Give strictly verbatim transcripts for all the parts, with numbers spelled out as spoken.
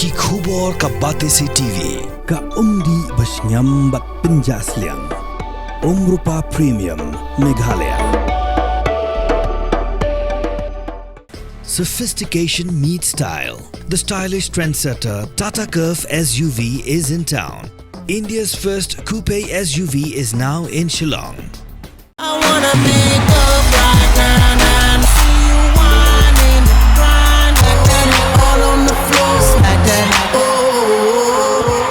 Ki khubor ka Batesi T V. Ka umdih ba shngiam bad pynjah sliang. Umrupa Premium, Meghalaya. Sophistication meets style. The stylish trendsetter Tata Curvv S U V is in town. India's first coupe S U V is now in Shillong. I wanna pick up right now, now, see you whining, grinding, all on the floor, smack that. Oh, oh, oh, oh.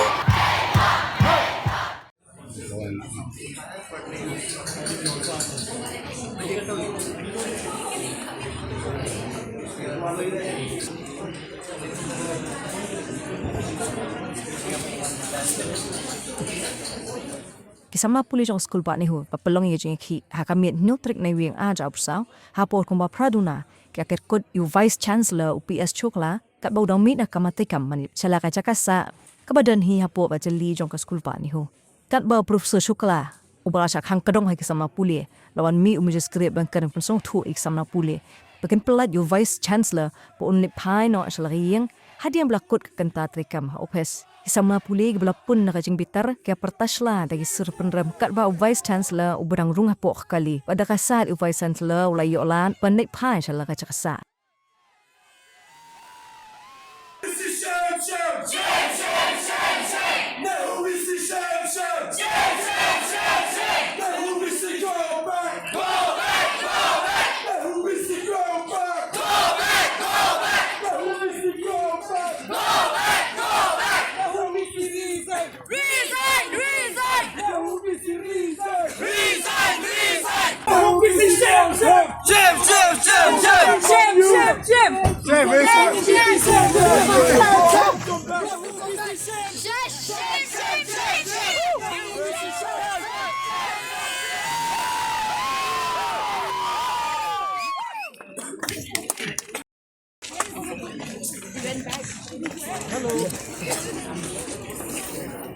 Ki samla pule jong ka skul Bah Nehu ba pynlong ïa ka jingïakhih ha ka miet hynñiew tarik Naiwieng ar hajar arphew saw, ha por kumba phra duna ki la ket kut ïa u Vice Chancellor u P S Shukla katba u dang mih na ka kamra treikam ban ïa sha la ka jaka sah kaba don hi hapoh ka jylli jong ka skul Bah Nehu. Katba u Professor Shukla uba la shah khang kdong ha ki samla pule, la wan mih u Magistrate ban kren pynsngewthuh ïa ki samla pule ba kin pyllait ïa u Vice Chancellor ba un leit phai noh sha la ka ïing hadien ba la kut ka kynta treikam ha ophis. Ki samla pule kiba la pun na ka jingbitar ki la pyrta shla da ki sur pynrem katba u Vice Chancellor uba dang rung hapoh ka kali bad da ka sah u Vice Chancellor u la ïoh lad ban leit phai sha la ka jaka sah. Resign! Resign! Resign! Resign! Resign! Shame! Shame! Shame! Shame! Shame! Shame! Shame! Shame! Shame! Shame! Shame! Shame! Shame!